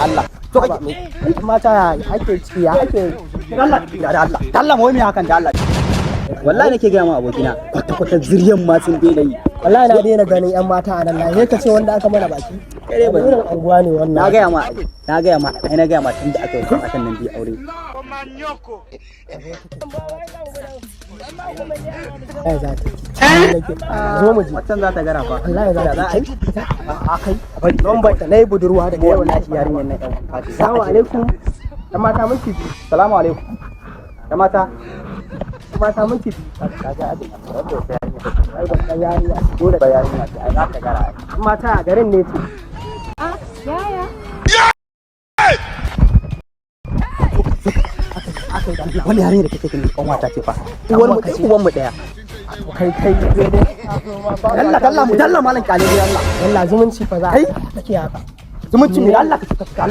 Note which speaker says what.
Speaker 1: Allah, to kake me?
Speaker 2: Mata, ya ake ciki? Ya ake?
Speaker 1: Allah da Allah, Allah ma, wai me hakan da Allah? Wallahi nake gaya ma abokina, kwata kwata ziryan ma sun daina yi.
Speaker 2: Wallahi na daina ganin yan mata a nan na, sai ka ce wanda aka mana baki.
Speaker 1: Kare ba.
Speaker 2: Irin anguwa ne wannan.
Speaker 1: Na gaya ma, na gaya ma, ai na gaya ma tun da aka yi matan nan biyu aure.
Speaker 2: Wallahi za ta ci. Zo mu ji.
Speaker 1: Wancan za ta gara fa.
Speaker 2: Wallahi za ta ci.
Speaker 1: A kai.
Speaker 2: Lambar ta nayi budurwa daga yau.
Speaker 1: Wallahi yarinyar nan yan wanka ce.
Speaker 2: Assalamu alaikum. Dan mata, minti 2.
Speaker 1: Salamu alaikum yan mata.
Speaker 2: Dan mata, minti 2.
Speaker 1: Kaga abin wanda ya yarinya.
Speaker 2: Ai babban yarinya.
Speaker 1: Dole ba yarinya ce, ai za ta gara ai.
Speaker 2: Dan mata, a garin ne ce.
Speaker 3: Ah, yaya.
Speaker 1: Wani yarinya da kake gani kanwata ce fa, uwar mu ɗaya uwan mu ɗaya.
Speaker 2: Kai kai kai dai.
Speaker 1: Allah Allah mu dalla, malam, kyale dai Allah.
Speaker 2: Yalla, zumunci fa za a
Speaker 1: Kai.
Speaker 2: take haka.
Speaker 1: Zumunci me? Allah ka Allah.